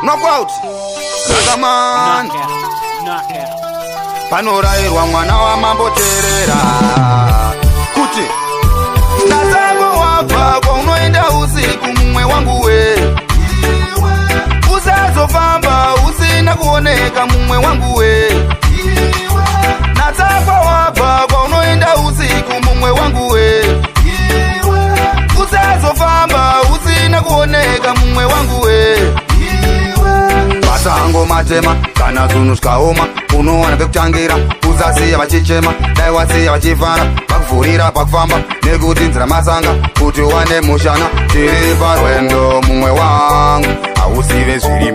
Knockout. Ragaman. Knockout. Knockout. Panorayirwa mwana wamambo teerera kuti nasango wabva kwaunoenda usiku mumwe wangu we usazofamba usina kuoneka mumwe wangu we natsakwa wabva kwaunoenda usiku mumwe wangu we usazofamba usina kuoneka mumwe wangu we. Masango matema, kana zvinhu zvikaoma unowana pekutangira. Usasiya vachichema, dai wasiya vachifara vakuvhurira pakufamba, nekuti nzira masanga kuti uwane mushana. Tiri parwendo mumwe wangu, hausive zviri.